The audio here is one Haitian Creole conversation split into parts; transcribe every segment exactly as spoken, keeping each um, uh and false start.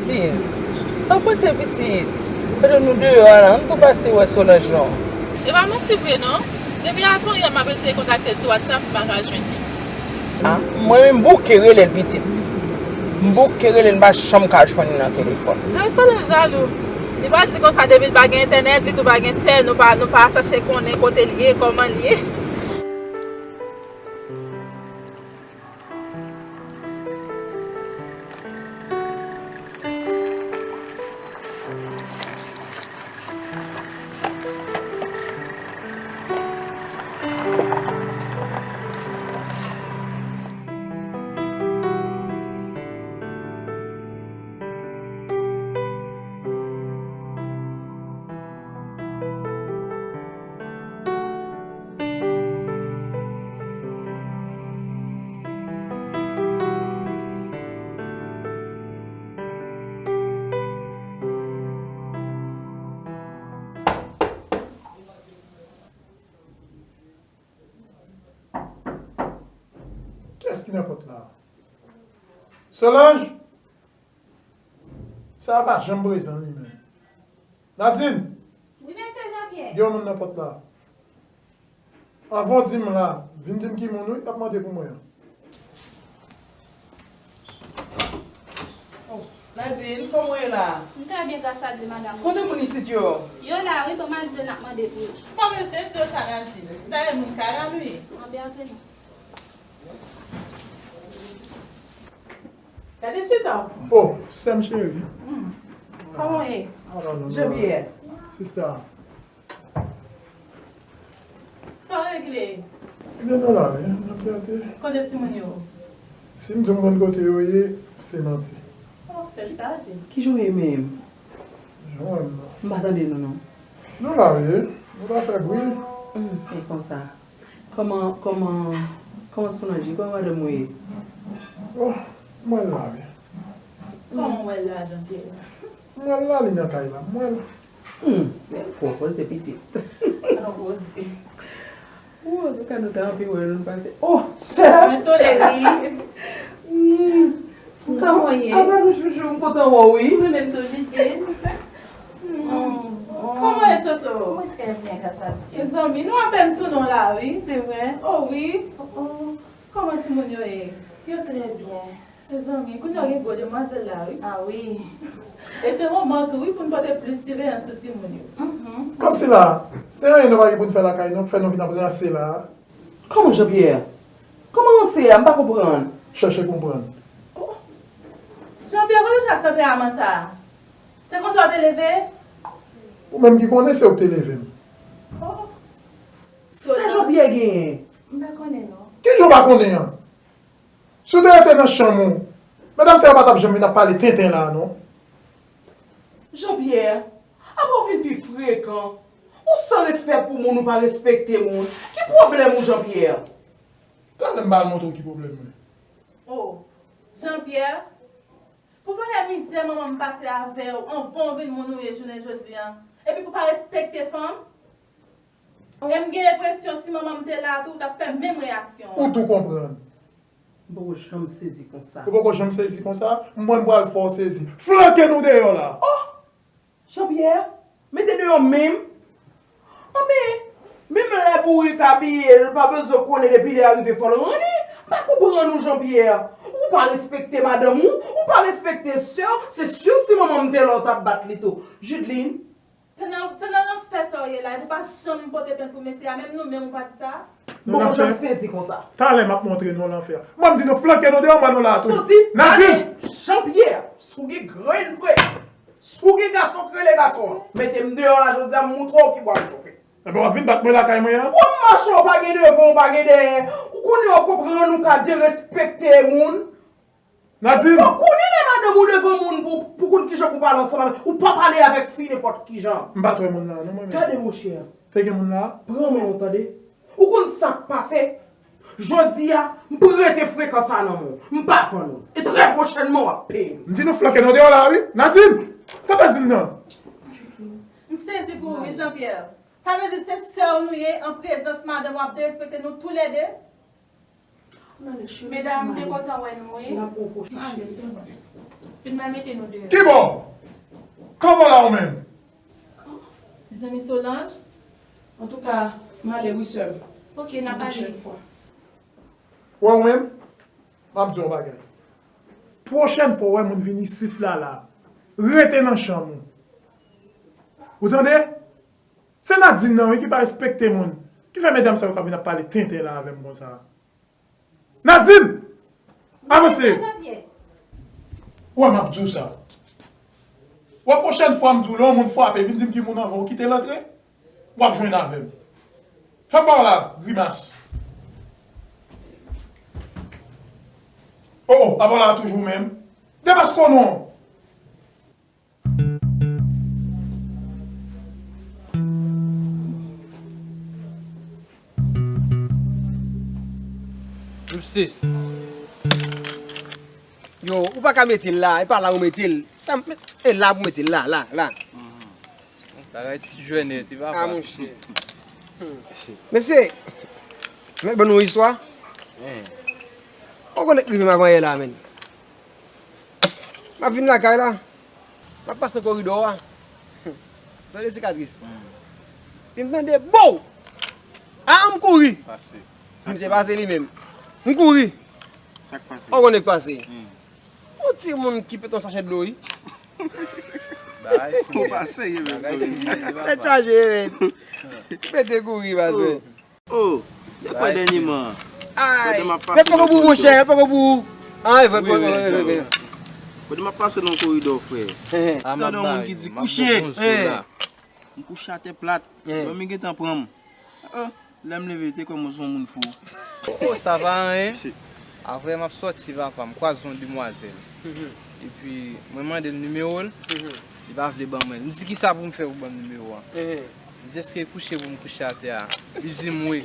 Li, sa w panse pitit? Pandan nou deyò a la, ann tou pase wè Solanj non. E pa manti vre non. Depi avan yè m ap eseye kontakte l sou WhatsApp, m pa ka jwenn li. A, mwen menm m bouke rele l pitit. M bouke rele l, m pa janm ka jwenn li nan telefòn. Jan Solanj jalou. Li pa di konsa depi l pa gen entènèt, li tou pa gen sè, nou pa, nou pa chache konnen kote l ye, kòman l ye. Kiyès ki nan pòt la? Solanj! Sa a pa janm prezan li menm. Nadine! Wi, mesye Jean-Pierre. Gen yon moun nan pòt la. Anvan w di m la, vin di m ki moun wi, y ap mande pou mwen an. Oh, Nadine, kòman w ye la? M trè byen, gras a Dye, madanm. Kote moun isit yo? Yo la wi, bon, m al di yo n ap mande pou yo. Bon, mesye, di yo sa Nadine. Dayè moun kay la nou ye. Anben, antre non. Gade chita. Oh, sè m cheri. Kòman w ye? Jean-Pierre. Sista. Sa w regle? Ebyen, nou la wi, n ap gade. Kote timoun yo? Si m di w m konn kote yo ye, se manti. Oh, tèt chaje. Kijan w ye menm? Jan w wè m nan. M pa tande nou non. Nou la wi, nou pa fè bri. Hmm, e konsa. Kòman, kòman, kòman Solanj ye? Kòman madanm ou ye? Oh, m wè l la wi. Kòman w wè l la, Jean-Pierre? M wè l la, li nan kay la, m wè l. Hmm, men gwo koze pitit. Gwo koze. Ou, antouka, nou te anvi wè nou pase. Oh, chè! Mwen sole wi. Hmm. Kòman w ye? Apa nou chouchou, m kontan wè w wi. Mwen menm tou, Jidlin. Hmm. Kòman w ye, Soso? Mwen trè byen, gras a Dye. Mezanmi, nou apèn sou non la wi. Se vre? Oh wi. Oh, oh. Kòman timoun yo ye? Yo trè byen. Mezanmi, kounye a gen gwo demwazèl la wi. A wi. E se moman tou wi pou n pote plis siveyans sou timoun yo. Mhm. Kòmsi la, se anyen nou pa gen pou n fè lakay nou, k fè nou vin ap ranse la. Kòman Jean-Pierre? Kòman ranse a? M pa konprann. Chèche konprann. Oh. Jean-Pierre, kote w sot ak tanperaman sa a? Se konsa w te leve? Ou menm ki konnen se ou k te leve m. Oh. Sa Jean-Pierre genyen? M pa konnen non. Kijan w pa konnen an? Si w te rete nan chanm ou, medam sa yo pa t ap janm vin ap pale tenten la a non. Jean-Pierre, apa w vin pi frekan? Ou san respè pou moun, ou pa respekte moun. Ki pwoblèm ou, Jean-Pierre? Talè m pral montre w ki pwoblèm mwen. Oh, Jean-Pierre, pou pale mizè manman m pase avè w anvan w vin moun ou ye jounen jodi a, epi pou pa respekte fanm? E m gen enpresyon si manman m te la tou, w t ap fè menm reyaksyon an. Ou tou konprann. M poko janm sezi konsa. Ou poko janm sezi konsa? Mwen m pral fè w sezi. Flanke nou deyò la! Oh! Jean-Pierre, mete deyò menm. Anben, menm lè bourik abiye, l pa bezwen konnen depi lè a rive fò l ranni. M pa konprann ou, Jean-Pierre. Ou pa respekte madanm ou, ou pa respekte sè w, se si si manman m te la w t ap bat li tou. Jidlin, Se nan, se nan lanfè sa w ye la, epi w pa janm pote plent pou mesye a, menm nou menm ou pa di sa? Nan lanfè? Bon, jan sezi konsa. Talè m ap montre nou lanfè a. Mwen m di nou flanke nou deyò, mwen nou la tou. Soti, Nadine! Ale, Jean-Pierre, si w gen grenn vre, si w gen gason k rele gason an, mete m deyò la jodi a, m moutre w ki bwa m chofe. Enben w ap vin bat mwen lakay mwen an? W ap mache, w pa gen devan, w pa gen dèyè. Ou konnen w konprann ou ka derespekte moun. Nadine! Fòk ou konnen lè madanm ou devan moun pou, pou konn kijan pou pale ansanm avè l. Ou pa pale avèk fi nenpòt kijan. M pa t wè moun la non mwen menm. Gade monchè. Te gen moun la? Pran men w tande. Ou konn sa k pase? Jodi a, m prete frekan sa nan men w. M pa vann ou. E trè pwochènman w ap peye m. M di nou flanke nou deyò la wi. Nadine! Tande di m nan. M sezi pou ou wi, Jean-Pierre. Sa vle di se sè w nou ye, an prezans madanm w ap derespekte nou toulède? Medam, m te kontan wè nou, wi. Vin m al mete nou deyò. Kibò? Kanpe w la ou menm? Mezanmi Solange. Antouka, m ale wi sè m. Ok, n a pale. Pwochèn fwa. Wè ou menm? M ap di w yon bagay. Pwochèn fwa w wè moun vin isit la la, rete nan chanm ou. Ou tande? Se Nadine nan wi ki pa respekte moun. Ki fè medam sa yo k ap vin ap pale tenten la avè m konsa. Nadine! Avanse! Ou wè m ap di w sa. Wè pwochèn fwa m di w lè yon moun frape, vin di m ki moun anvan w kite l antre. W ap jwenn avè m. Fè m ba w la, grimas. O, o, apa w la toujou menm? Demaske w non! Yo, ou pa ka mete l la, e pa la ou mete l. Sa, e la pou mete l la, la, la. Bagay ti jwè nèt, wi papa. Ah, monchè. Mesye, mwen ban nou istwa. Ou konnen k rive m avan yè la, menn. M ap vin lakay la. M ap pase nan koridò a. Tande sikatris. Epi m tande bow! Ah, m kouri! Misye pase li menm. M kouri! Sa k pase? Ou konnen k pase. Yon timoun ki pete yon sachè dlo, wi. Ou pa serye menm. Tèt chaje, menn. Pete kouri, baz, menn. Oh, de kwè dènyeman? Ay, kote m ap pase nan koridò. Poko pou ou, monchè, poko pou ou. Ay, vre, vre, vre, vre. Kote m ap pase nan koridò, frè. Tande yon moun ki di kouche. M kouche atè plat. Dòmi gentan pran m. Oh, lè m leve, te kwè m se yon moun fou. Oh, sa pa anyen. Apre m ap sòti, papa, m kwaze yon demwazèl. Epi, mwen mande l nimewo l. Li pa vle ban mwen. M di, "Kisa pou m fè pou ban m nimewo a?" Li di, "Èske e kouche pou m kouche atè a?" Li di m, "Wi."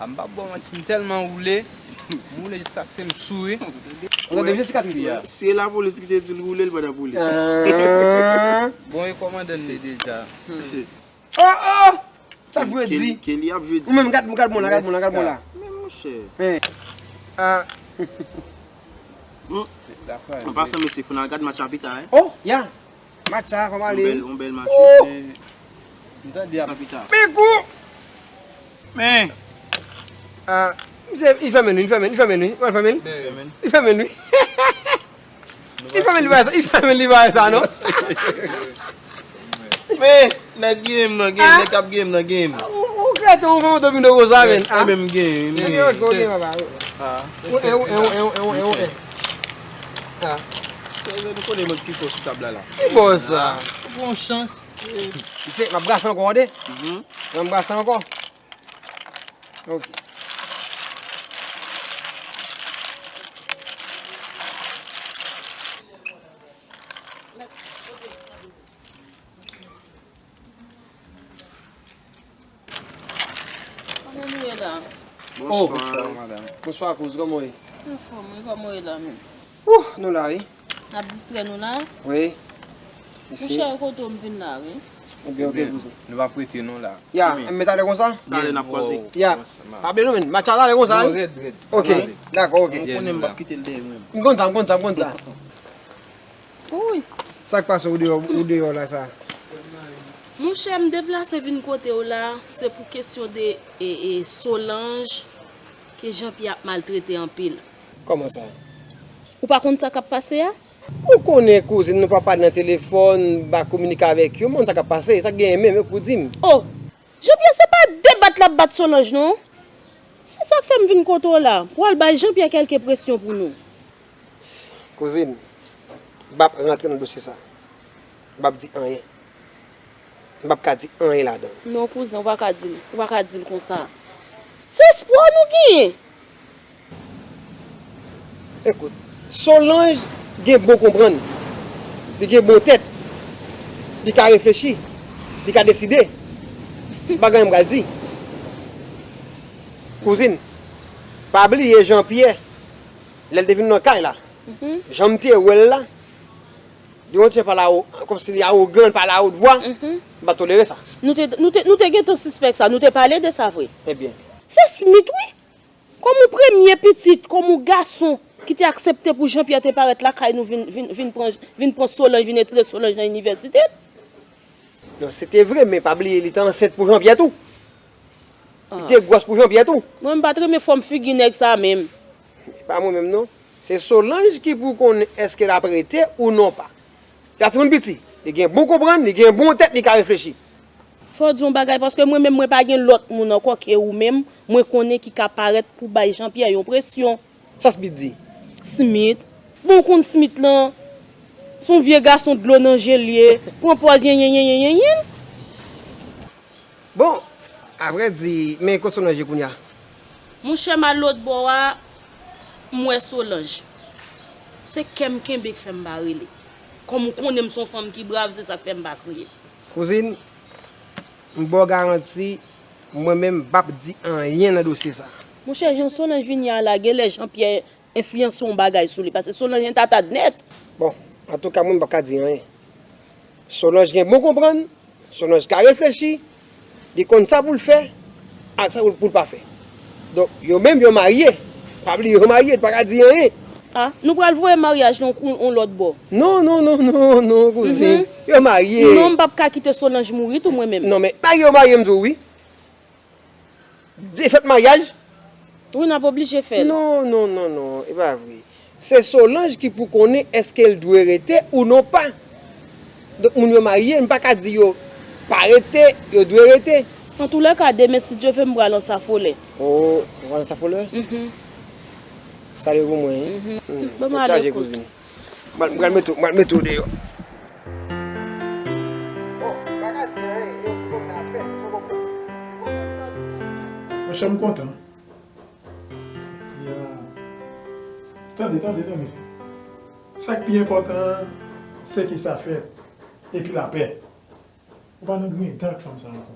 A, m p ap ba w manti, m tèlman woule. M woule jiskaske m sou, wi. Ou tande vye sikatris? Si e lapolis ki te di l woule, li pa t ap woule. Bon, e kòmandan m ye deja. Oh, oh! Sa k vle di? Kelly ap vle di. Ou menm, gad, gad mwen la, gad mwen la, gad mwen la. Men monchè. Ah. An pasan, mesye, fò n al gad match la pita, hein? Oh, ya. Match sa, kòman ale? Yon bèl, yon bèl match, wi. M tande ap pita. Pigou! Men. Ah, misye, li fèmen, li fèmen, li fèmen, wi. Li fèmen. Li fèmen, wi. Li fèmen, li bay sa, li fèmen, li bay sa, non? Men, nèg game nan game, nèg k ap game nan game. Ou, ou krete, ou fè domino konsa, men. Mwen menm game, m game. Ok, ok, ok, papa. Ou, e, ou, e, ou, e, ou, e, ou, e, ou, e. Ah. Se, nou konnen mwen ki fò sou tab la, la. Ki bòz sa? Bon chans. Misye, m ap brase ankò, tande? M ap brase ankò. Ok. Kòman nou ye la? Oh. Bonswa, madanm. Bonswa, kouz. Kòman w ye? Anfòm, wi. Kòman w ye la menm? Ouh, nou la, wi. N ap distrè nou la? Wi. Monchè, kote w m vin la, wi. Ebyen, ok, kouzin. Nou p ap rete non la. Ya, men talè konsa? Talè n ap kwaze. Ya. Pa bliye non, men. Match la talè konsa, wi? Non, rèd, rèd. Ok, dakò, ok. Ou konnen m p ap kite l dèyè mwen. M konn sa, m konn sa, m konn sa. Wi. Sa k pase ou deyò, ou deyò la sa? Monchè, m deplase vin kote w la, se pou kesyon de, e, e, Solange ke Jean Pierre ap maltrete anpil. Kòman sa? Ou pa konn sa k ap pase a? Ou konnen kouzin nou pa pale nan telefòn, m pa kominike avèk yo, m pa konn sa k ap pase, sa k genyen menm, e pou di m. Oh! Jean Pierre, se pa debat l ap bat Solange non. Se sa k fè m vin kote w la, pou w al bay Jean Pierre kèlke presyon pou nou. Kouzin, m p ap rantre nan dosye sa. M p ap di anyen. M p ap ka di anyen ladan. Non, kouzin, ou pa ka di l, ou pa ka di l konsa. Se espwa nou genyen. Ekout, Solange gen bon konprann. Li gen bon tèt. Li ka reflechi. Li ka deside. M pa gen anyen m pral di. Kouzin, pa bliye Jean Pierre, lè l te vin nan kay la, jan m te wè l la, li yon ti jan pale a wo, kòmsi li awogan, l pale a wot vwa, m pa tolere sa. Nou te, nou te, nou te gentan sispèk sa, nou te pale de sa vre. Ebyen. Se Smith, wi! Kòm ou premye pitit, kòm ou gason ki te aksepte pou Jean Pierre te parèt lakay nou vin, vin, vin pran, vin pran Solange, vin retire Solange nan inivèsite. Non, se te vre, men pa bliye li te ansent pou Jean Pierre tou. Li te gwòs pou Jean Pierre tou. Mwen m pa t renmen fòm figi nèg sa menm. E pa mwen menm non. Se Solange ki pou konnen èske l ap rete ou non pa. Li a timoun piti, li gen bon konprann, li gen bon tèt, li ka reflechi. Fò w di yon bagay paske mwen menm mwen pa gen lòt moun ankò ke ou menm mwen konnen ki ka parèt pou bay Jean Pierre yon presyon. Sa Smith di? Smith? Bon w konn Smith lan? S on vye gason dlo nan je l ye, pran pòz yenyenyenyenyenyen. Bon, avrèdi, men kot Solange ye kounya? Monchè m al lòtbò a, m wè Solange. Se kè m kenbe k fè m pa rele. Kòm ou konnen m s on fanm ki brav, se sa k fè m pa kriye. Kouzin, m ba w garanti, mwen menm m p ap di anyen nan dosye sa. Monchè, jan Solange vini a la, genlè Jean Pierre enfliyanse yon bagay sou li, paske Solange entatad nèt. Bon, antouka mwen m p ap ka di anyen. Solange gen bon konprann, Solange ka reflechi, li konn sa pou l fè ak sa pou l pa fè. Donk, yo menm yo marye. Pa bliye yo marye, li pa ka di anyen. A, nou pral voye maryaj lan yon, yon lòt bò. Non, non, non, non, non, kouzin. Yo marye. Non, m p ap ka kite Solange mouri tou mwen menm. Non, men pa yo marye m di w wi. Defèt maryaj? Wi, n ap oblije fè l. Non, non, non, non, e pa vre. Se Solange ki pou konnen èske l dwe rete ou non pa. Donk moun yo marye, m pa ka di yo pa rete, yo dwe rete. Antoulèka, demen si Dye vle m pral Ansafolè. Oh, ou pral Ansafolè? Mhm. Sa dwe pou mwen, wi. Tèt chaje kouzin. M pral mete w deyò. Monchè, m kontan. Tande, tande, tande. Sa k pi enpòtan an, se ke sa fèt, epi lapè. Ou pa nan griyen dan ak fanm sa ankò.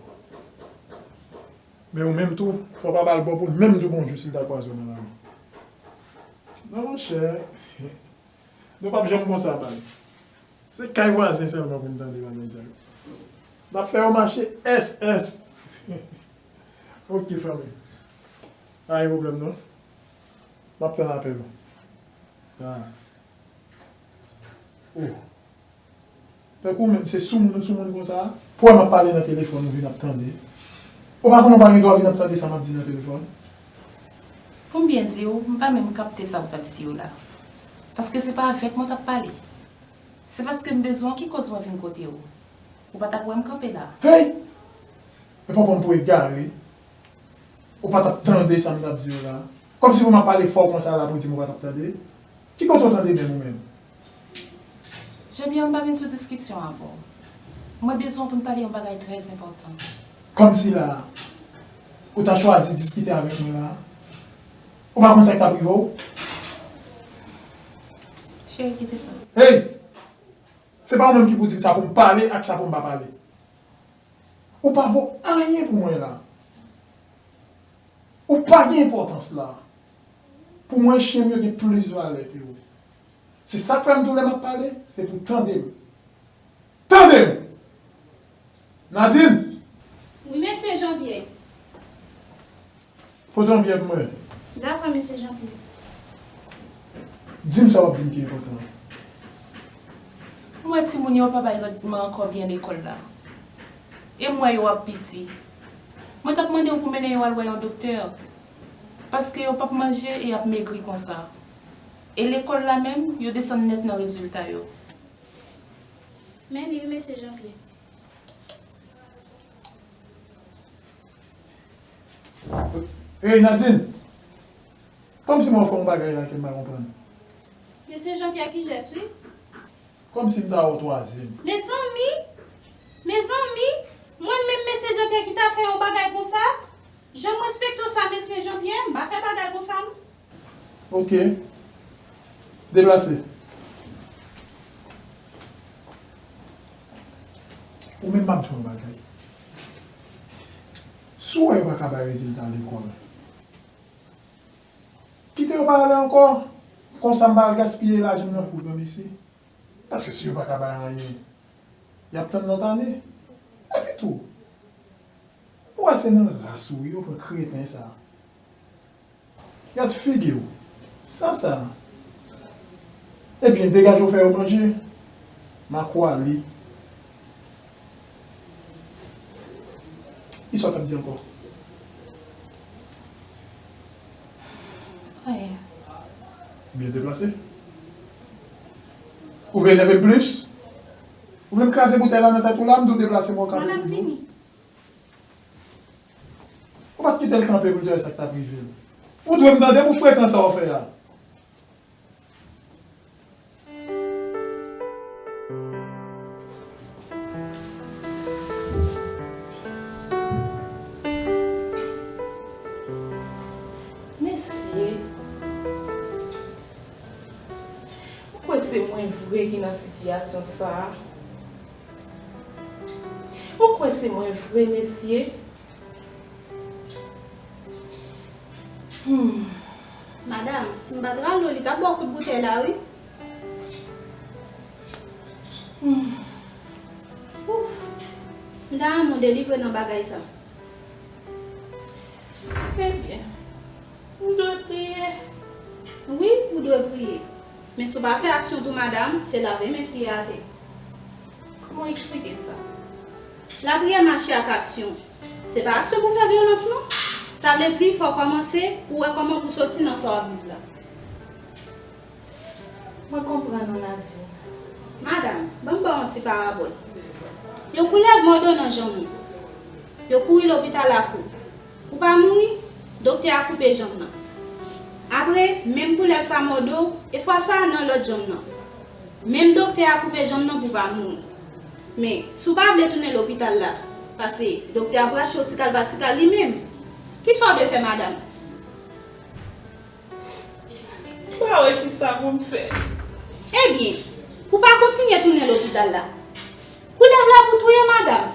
Men ou menm tou, fò w pa ba l bò pou l menm di w bonjou si l ta kwaze w nan lari. Non, monchè. Nou p ap janm konsa, baz. Se kay vwazen sèlman pou n tande bagay sa yo. N ap fè yo mache S S. Ok, fanmi. Pa gen pwoblèm, non. M ap tann apèl ou. Ah. Oh. Tankou ou menm se soumoun ou soumoun konsa a? Pou wè m ap pale nan telefòn ou vin ap tande. Ou pa konnen ou pa gen dwa vin ap tande sa m ap di nan telefòn? Pou m byen di w, m pa menm kapte sa ou t ap di yo la. Paske se pa avèk mwen k ap pale. Se paske m bezwen w ki koz mwen vin kote w. Ou pa t ap wè m kanpe la. Hey! Epa w pran m pou egare? Ou pa t ap tande sa m t ap di w la? Kòmsi pou m ap pale fò konsa la pou w di m ou pa t ap tande? Ki kote w tande menm ou menm? Jean Pierre, m pa vin sou diskisyon avè w. Mwen bezwen w pou n pale yon bagay trè enpòtan. Kòmsi la a, ou ta chwazi diskite avèk mwen la a? Ou pa konn sa k t ap rive w? Cheri, kite sa. Hey! Se pa ou menm ki pou di m sa pou m pale ak sa pou m pa pale. Ou pa vo anyen pou mwen la. Ou pa gen enpòtans la. Pou mwen, chen m yo gen plis valè ke ou. Se sa k fè m tou lè m ap pale, se pou w tande m. Tande m! Nadine! Wi, mesye Jean Pierre. Pote yon byè pou mwen. Dakò, mesye Jean Pierre. Di m sa w ap di m ki enpòtan an. M wè timoun yo pa bay randman ankò byen lekòl la. E m wè yo ap piti. Mwen t ap mande w pou mennen yo al wè yon doktè. Paske yo p ap manje e y ap megri konsa. E lekòl la menm, yo desann nèt nan rezilta yo. Men li wi, mesye Jean Pierre. Ey, Nadine! Kòmsi mwen fè yon bagay la ke m pa konprann. Mesye Jean Pierre, ki jès wi? Kòmsi m ta wè w twazyèm. Mezanmi! Mezanmi! Mwen menm mesye Jean Pierre ki ta fè yon bagay konsa? Jan m respekte w sa, mesye Jean Pierre, m pa fè bagay konsa non. Ok. Deplase. Ou menm m ap di w yon bagay. Si w wè yo pa ka bay rezilta lekòl, kite yo pa ale ankò. Konsa m pa al gaspiye lajan m nan pou granmesi. Paske si yo pa ka bay anyen, y ap tann lòt ane. Epi tou, ou wè se nan ras ou wi yo pran kreten sa. Gad figi w. Sa sa? Ebyen, degaje w fè yo manje. Makwali. Kisa w t ap di ankò? Anyen. Byen deplase. Ou vle enève m plis? Ou vle m kraze boutèy la nan tèt ou la, m di w deplase men w kanpe pou di w? Ou pa t kite l kanpe pou l te wè sa k t ap rive l. Ou dwe m tande pou frekan sa w fè a. Mesye, ou kwè se mwen vre ki nan sitiyasyon sa a? Ou kwè se mwen vre, mesye? Hmm. Madanm, si m pa t rale w, li t ap ba w kout boutèy la, wi. Hmm. Ouf. M ta renmen w delivre nan bagay sa. Ebyen, m dwe priye. Wi, ou dwe priye. Men si w pa fè aksyon tou, madanm, se lave men siye atè. Kòman w eksplike sa? Lapriyè mache ak aksyon. Se pa aksyon pou fè vyolans, non. Sa vle di, fò w kòmanse pou w wè kòman pou w soti nan sa w ap viv la. Mwen konprann ou, Nadine. Madanm, ban m ba w yon ti parabòl. Yon koulèv mòde w nan janm ou. Yo kouri lopital ak ou. Ou pa mouri, doktè a koupe janm nan. Apre, menm koulèv sa mòde w, e fwa sa a nan lòt janm nan. Menm doktè a koupe janm nan pou w pa mouri. Men, si w pa vle tounen lopital la, paske doktè a ap rache w tikal pa tikal li menm. Kisa w dwe fè, madanm? M pa wè kisa pou m fè. Ebyen, pou w pa kontinye tounen lopital la. Koulèv la pou touye madanm.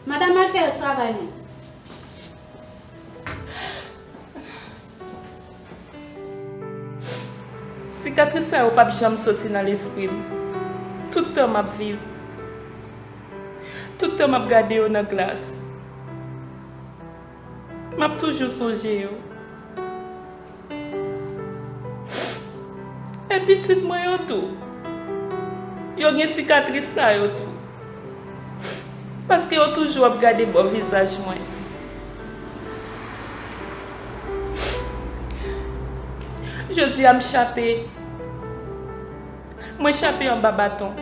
Madanm al fè rès travay nou. Sikatris sa yo p ap janm soti nan lespri m. Tout tan m ap viv. Tout tan m ap gade yo nan glas. M ap toujou sonje yo. E pitit mwen yo tou, yo gen sikatris sa yo tou. Paske yo toujou ap gade bò vizaj mwen. Jodi a m chape. Mwen chape anba baton.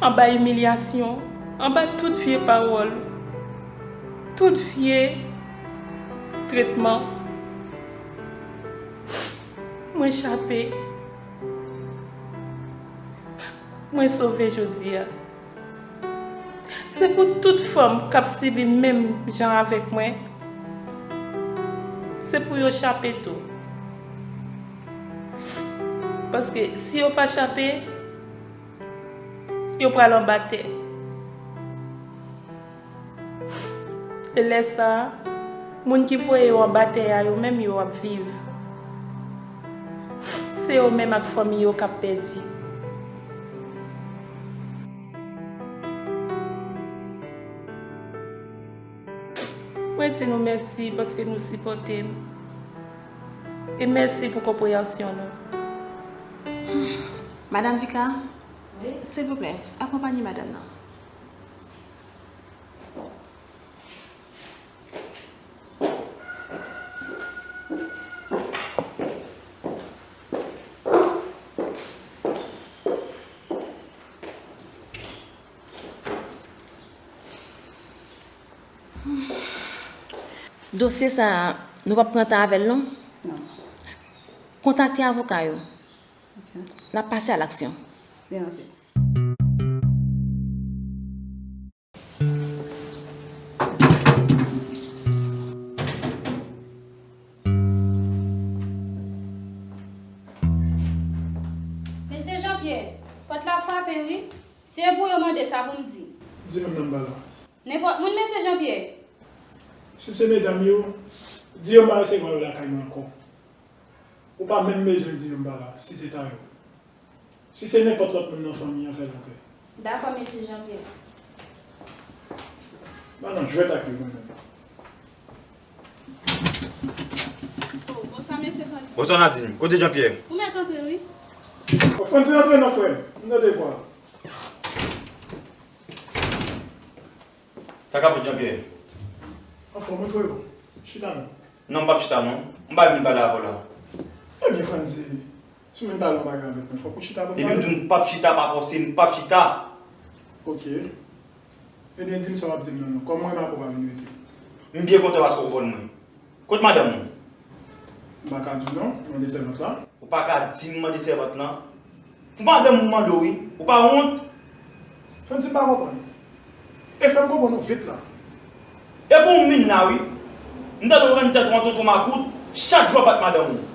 Anba imilyasyon. Anba tout vye pawòl. Tout vye tretman. Mwen chape. Mwen sove jodi a. Se pou tout fanm k ap sibi menm jan avèk mwen, se pou yo chape tou. Paske si yo pa chape, yo pral anba tè. E lè sa a, moun ki voye yo anba tè a, yo menm yo ap viv. Se yo menm ak fanmi yo k ap pèdi. Mwen di nou mèsi paske nou sipòte m. E mèsi pou konpreyansyon nou. Madam Vika, silvouplè, akonpanye madanm nan. Dosye sa a, nou p ap pran tan avè l non. Non. Kontakte avoka yo. Ok. N ap pase a laksyon. Byen anpil. Mesye Jean Pierre, pòt la frape wi. Si e pou yo mande sa pou m di. Di menm nan m pa la. Nenpòt moun, mesye Jean Pierre. Si se medam yo, di yo m pa resevwa yo lakay mwen ankò. Ou pa menm bezwen di yo m pa la, si se ta yo. Si se nenpòt lòt moun nan fanmi an, fè l antre. Dakò, mesye Jean Pierre. M pa nan jwèt ak yo mwen menm. Oh, bonswa, mesye Francis. Bonswa, Nadine. Kote Jean-Pierre? Ou mèt antre, wi. Francis, antre non, frè m. M nan devwa. Sa k ap fèt, Jean-Pierre? Anfòm, wi, frero. Chita non. Non, m p ap chita non. M pa vin pale avè w la. Ebyen, Franzi, si w vin pale yon bagay avèk mwen, fòk ou chita pou n pale. Depi m di w m p ap chita, pa fòse m, m p ap chita. Ok. Ebyen, di m sa w ap di m nan non. Kòman Marco pa vin rete? M byen kontan paske w konn mwen. Kot madanm ou? M pa ka di w non, mande sèvant la. Ou pa ka di m mande sèvant lan? Pou madanm ou mande w wi, ou pa wont? Fè m di m pa konprann. E fè m konprann ou vit la. E pou w vin la wi. M tande w rann tèt ou an tonton makout, chak jou w ap bat madanm ou.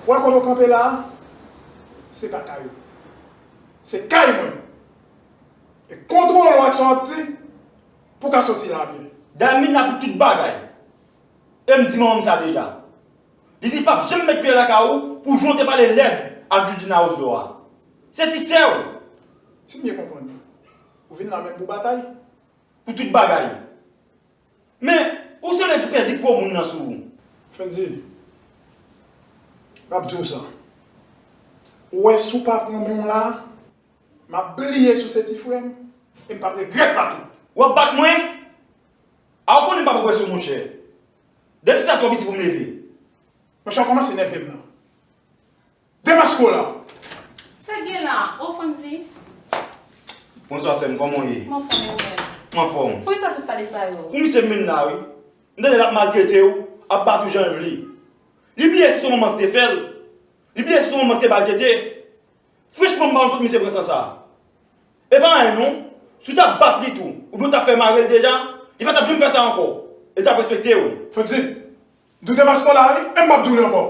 Ou wè kote w kanpe la a, se pa kay ou. Se kay mwen. E kontwole w ak sa w ap di pou w ka soti la byen. Dayè m vin la pou tout bagay. E m di manman m sa deja. Li di l p ap janm met pye lakay ou pou jan w te pale lèd ak Judina Oslo a. Se ti sè w. Si m byen konprann, ou vin la menm pou batay? Pou tout bagay. Men, ou se nèg ki pèdi po moun nan sou ou. Fendy, m ap di w sa. Ou wè si w pa pran men w la, m ap bliye si w se ti frè m, e m p ap regrèt bat ou. W ap bat mwen? A ou konnen m p ap regrèt sou monchè. Defi sa twò piti pou m leve. Monchè, w kòmanse nève m la. Demaske w la. Sa k gen la? O, Fonzi. Bonswa, sè m, kòman w ye? M anfòm, e ou menm? M anfòm. Poukisa tout pale sa yo? Pou misye m vin la, wi. M tande l ap maltrete w, ap bat ou jan l vle. Li bliye si se yon manman k te fè l. Li bliye si se yon manman k te ba l tete. Franchman, m pa konn kot misye pran san sa a. E pa anyen non. Si w t ap bat li tou, oubyen w t ap fè mare l deja, li pa t ap janm fè sa ankò. E l t ap respekte w. Fonzi, m tou demaske w la, wi, e m p ap di w li ankò.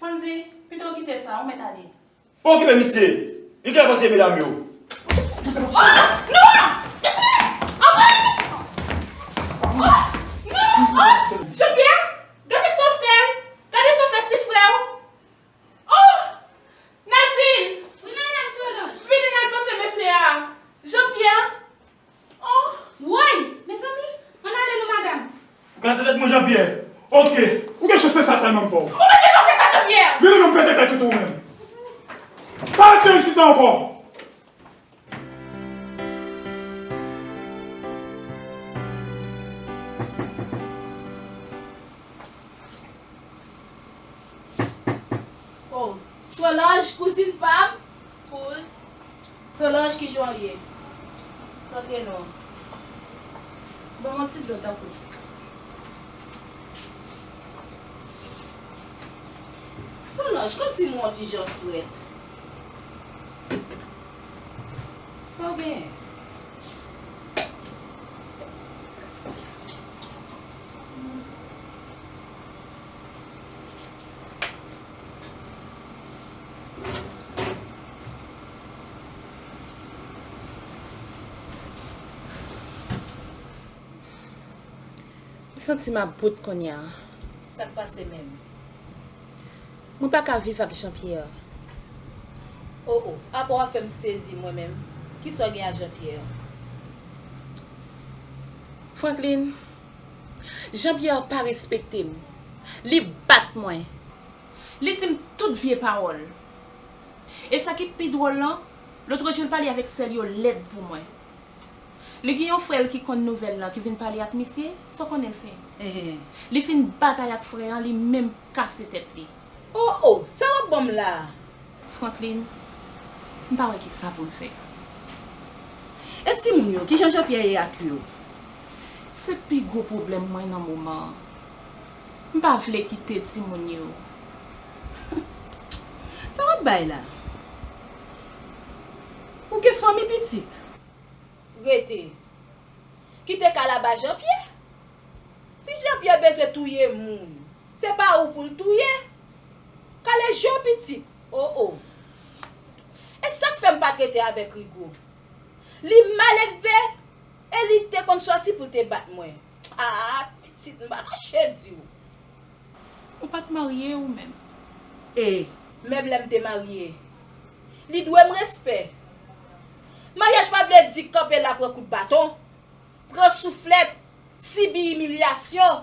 Fonzi, pito w kite sa, ou mèt ale. Pa okipe misye. Li genlè panse medam yo. Oh! Non! Anmwey! Oh! Non! Oh! Jean-Pierre! Gade sa w fè l! Gade sa w fè ti frè w! Oh! Nadine! Wi, madanm Solange. Vini n al panse mesye a. Jean-Pierre! Oh! Woy! Mezanmi, ann ale non, madanm. Ou kase tèt mwen, Jean-Pierre. Ok. Ou gen chans se sa sèlman m fè w. Ou mete nan fè sa, Jean-Pierre! Vini non, m pete tèt ou tou ou menm. Pa rete isit la ankò. Oh, Solange, kouzin pa m. Kouz. Solange, kijan w ye? Antre non. Ban m yon ti dlo, tanpri. Solange, kòmsi m wè w yon ti jan frèt. Sa w genyen? M santi m ap bout kounye a. Sa k pase menm? Mwen pa ka viv ak Jean-Pierre. O o, apa w ap fè m sezi mwen menm. Kisa w gen ak Jean-Pierre? Franklin, Jean-Pierre pa respekte m. Li bat mwen. Li di m tout vye pawòl. E sa ki pi dwòl lan, lòt jou l pale avèk sè l yo lèd pou mwen. Li gen yon frè l ki konn nouvèl lan ki vin pale ak misye, sa w konnen l fè? Enhen. Li fin batay ak frè an, li menm kase tèt li. O o, sa w ap ban m la a? Franklin, m pa wè kisa pou m fè. E timoun yo, kijan Jean-Pierre ye ak yo? Se pi gwo pwoblèm mwen nan moman an. M pa vle kite timoun yo. Sa w ap bay la? Ou gen fanmi pitit? Rete. Kite kal aba Jean-Pierre? Si Jean-Pierre bezwen touye moun, se pa ou pou l touye. Kale je w pitit. O o. E sa k fè m pa t rete avèk Rigo? Li mal elve e li te konn sòti pou l te bat mwen. A, pitit, m pa ka che di w. Ou pa t marye ou menm? E, menm lè m te marye, li dwe m respè. Maryaj pa vle di kanpe la pran kout baton, pran souflèt, sibi imilyasyon.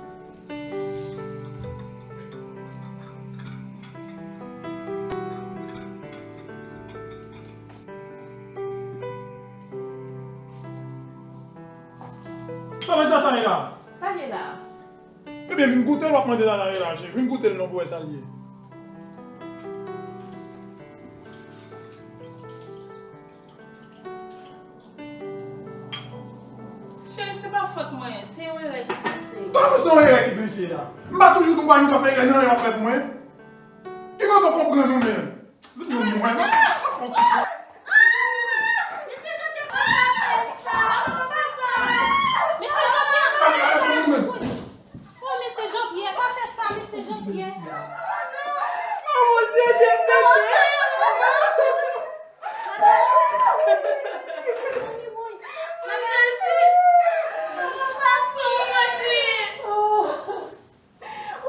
Sa men sa, sa ye la? Sa ye la? Ebyen, vin goute l, w ap mande sa, sa ye la, cheri. Vin goute l non pou w wè sa l ye. Cheri, se pa fòt mwen, se yon erè ki pase. Kòman se yon erè ki glise a? M pa toujou di w pa janm ka fè erè nan yon afè pou mwen? Ki kote w konprann ou menm? Vin nou mwen. Mesye Jean-Pierre, pa fè sa, pa fè sa. Mesye Jean-Pierre, pa fè sa. Oh, mesye Jean-Pierre, pa fè sa, mesye Jean-Pierre. Oh mon Dieu, Dieu, Dieu.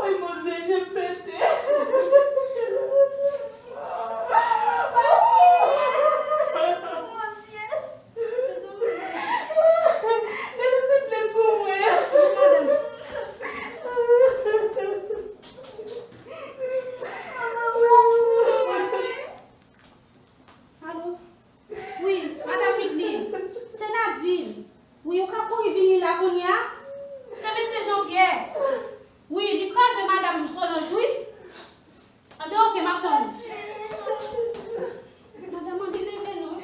Woy, Bondye, je pete. Gade tout lèt pou mwen. Alo? Wi, madanm Widney, se Nadine. Wi, ou ka kouri vini la kounye a? Se mesye Jean-Pierre. Wi, li kraze madanm Solange, wi. Anben, oke, m ap tann ou. Madanm, anben, leve non.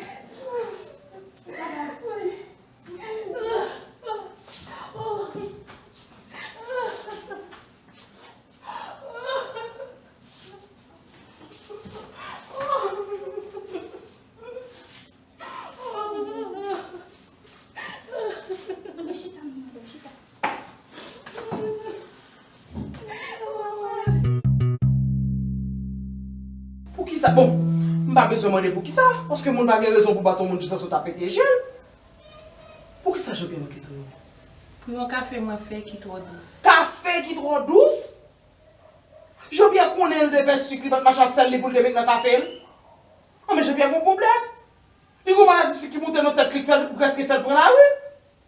Madanm. Poukisa? Bon, m pa bezwen mande poukisa, paske moun pa gen rezon pou bat yon moun jis sou ta pete je l. Poukisa Jean-Pierre manke touye w? Pou yon kafe mwen fè ki twò dous. Kafe ki twò dous? Jean-Pierre konnen l te fè sik, li pa t mache ak sèl li pou l te met nan kafe l. Anben, Jean-Pierre gen yon pwoblèm. Li gen yon maladi sik ki monte nan tèt li, ki fè l, prèske fè l pran lari.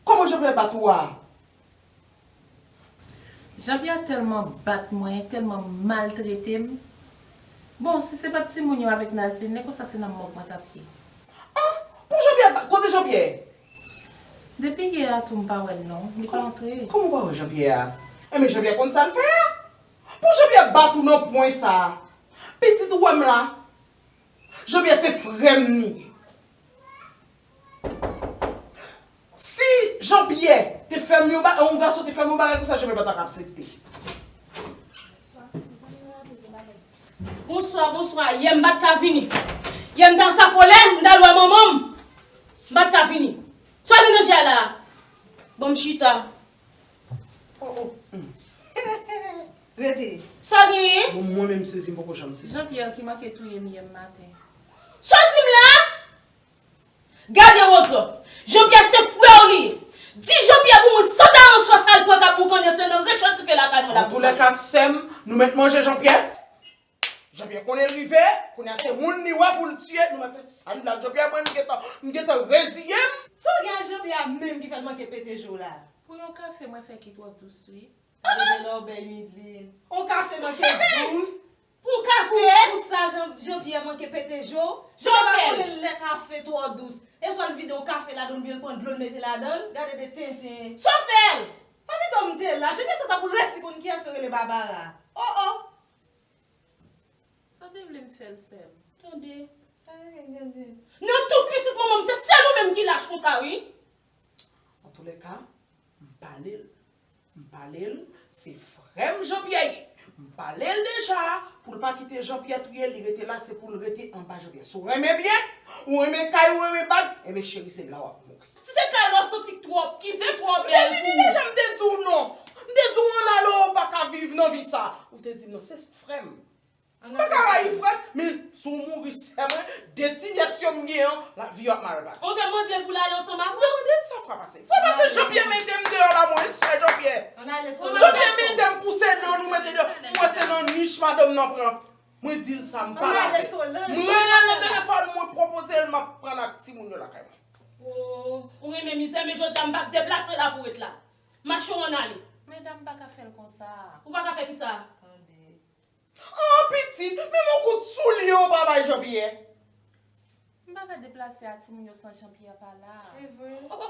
Kòman Jean-Pierre bat ou a? Jean-Pierre tèlman bat mwen, tèlman maltrete m. Bon, si se pa t timoun yo avèk Nadine, lè konsa se nan mòg mwen t ap ye. Ah, pou Jean-Pierre, kote Jean-Pierre? Depi yè a tou m pa wè l non, li pa antre. Kòman w pa wè Jean-Pierre a? Enben Jean-Pierre konn sa l fè a. Pou Jean-Pierre bat ou nan pwen sa a. Pitit ou wè m la. Jean-Pierre se frè m li ye. Si Jean-Pierre te fè m yon ba-, yon gason te fè m yon bagay konsa, Jean-Pierre pa t ap aksepte. Bonswa, bonswa. Yè m pa t ka vini. Yè m t al safole, m t al wè manman m. M pa t ka vini. Sa w gen nan je a la? Ban m chita. Oh, oh. Rete. Sa w genyen? Bon, mwen menm sezi, m poko janm sezi. Jean-Pierre ki manke touye m yè maten. Sa w di m la? Gade Roselot. Jean-Pierre se frè w li ye. Di Jean-Pierre pou mwen san talon swa sa l pran k ap boukannen se nan rechòd Lè ka sè m, nou mèt manje Jean-Pierre. Jean-Pierre konnen l rive, kounye a se moun li wè pou l tiye, nou mèt fè sa n vle ak Jean-Pierre, mwen m gentan, m gentan reziye m. Sa w gen ak Jean-Pierre a menm ki fè l manke pete je w la? Pou yon kafe mwen fè ki twò dous wi. Gade lòbèy Midlin. On kafe manke dous. Pou kafe? Pou, pou sa Jean, Jean-Pierre manke pete je w? Li te pa konnen lè kafe twò dous. E swa l vide yon kafe ladan l oubyen l pran dlo l mete ladan l. Gade de tenten. Sofèl! Pa pito m te la. Jean-Pierre sa t ap resi konn kiyès yo rele Babara. Oh, oh! Sa w te vle m fè l, sè m? Tande. Tande, tande. Nan tout pitit manman m, se sèl ou menm ki lach konsa, wi. Antoulèka, m pale l. M pale l, se frè m Jean-Pierre ye. M pale l deja, pou l pa kite Jean-Pierre touye l, li rete la, se pou l rete anba Jean-Pierre. Si w renmen byen, ou renmen kay, ou renmen bag, enben cheri, se la w ap mouri. Si se kay la w santi k twò, ki se twò bèl pou ou. Depi deja m te di w non. M te di w ann ale, ou pa ka viv nan vi sa. Ou te di m non, se frè m. M pa ka rayi frè m, men si w mouri sè mwen, de ti nyès yo m gen an, lavi yo ap mal pase. Ou te mande l pou l ale ansanm avè w? M te mande l sa, fwa pase. Fwa pase, Jean-Pierre mete m deyò la, mwen, sè Jean-Pierre. Jean-Pierre mete m pouse do nou mete deyò. Mwen se nan nich madanm nan pran. Mwen di l sa, m pale avè l. M rele l nan telefòn, mwen pwopoze l, m ap pran l ak timoun yo lakay mwen. Oh, ou renmen mizè, men jodi a m p ap deplase la pou w ret la. Mache w ann ale. Medam pa ka fè l konsa. Ou pa ka fè kisa? Tande. Ah, pitit, menm yon kout soulye ou pa bay Jean-Pierre. M pa ka deplase a timoun yo san Jean-Pierre pa la. Se vre. Oh, oh,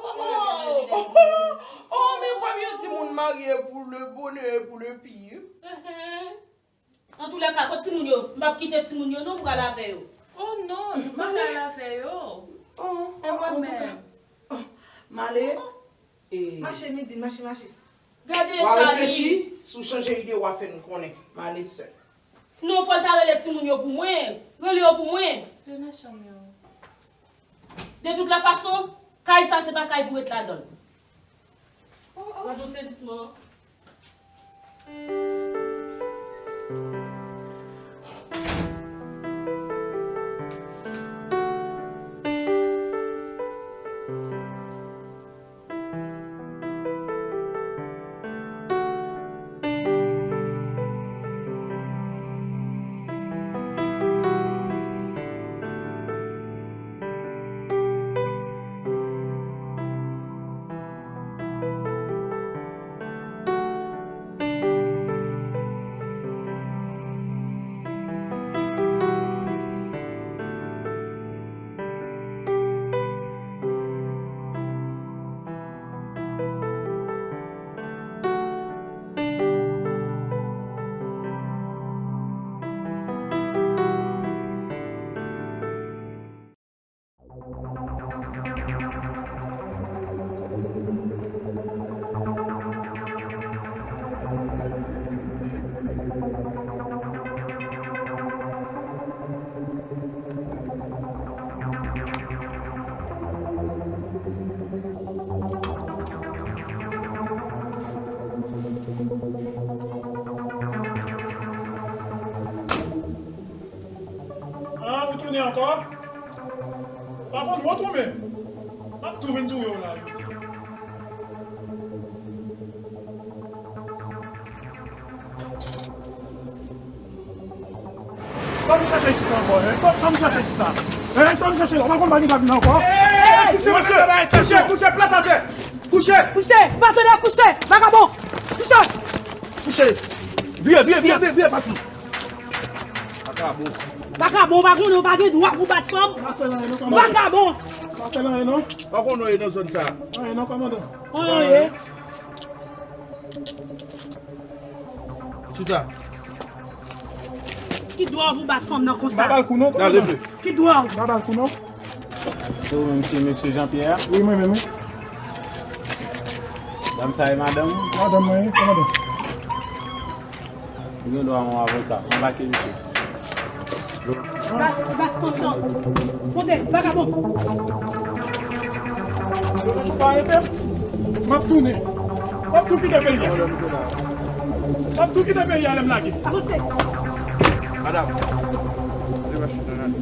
oh, oh, men kòm yo di moun marye pou le bonè e pou le pire. Antoulèka, kot timoun yo? M p ap kite timoun yo non, m pral avè yo. Oh non, m pa ka al avè yo. Oh, e mwen menm. M ale. E mache, Midin, mache, mache. Gade eta li. W a reflechi, si w chanje ide, w a fè n konnen. M ale sè. Non, fò l ta rele timoun yo pou mwen. Rele yo pou mwen. Yo nan chanm yo. De tout la fason, kay sa se pa kay pou ret ladan l. Oh, oh. Gad yon sezisman. Ah, ou tounen ankò? Pa konn wont ou menm. M ap tou vin touye w la jodi a. Sa nou chache isit la ankò, hein? Sa, sa nou chache isit la? Hein? Sa nou chache la? Ou pa konn pa gen gad la ankò? Hey! Kouche, mesye! Kouche, kouche, plat atè! Kouche! Kouche! Patnè, kouche! Vagabon! Kouche! Kouche! Vire, vire, vire, vire, vire, patnè! Vagabon. Vagabon, ou pa konnen ou pa gen dwa pou bat fanm? Vagabon! Pa fè l anyen non. Pa konnen w ye nan zòn sa. Anyen non, kòmandan. Anyen. Chita. Ki dwa w pou bat fanm nan konsa? M pa ba l kou non, kòmandan. Ki dwa w? M pa ba l kou non. Se ou menm ki mesye Jean Pierre a? Wi, mwen menm, wi. Dam sa e madanm ou? Madanm mwen, wi, kòmandan. Ou gen dwa yon avoka. Anbake misye. Bat, bat fanm nan. Kote, vagabon. Ou pa arete m? M ap tounen. M ap tou kite peyi a. M ap tou kite peyi a lè m lage. Avanse. Madanm, leve machine nan ale.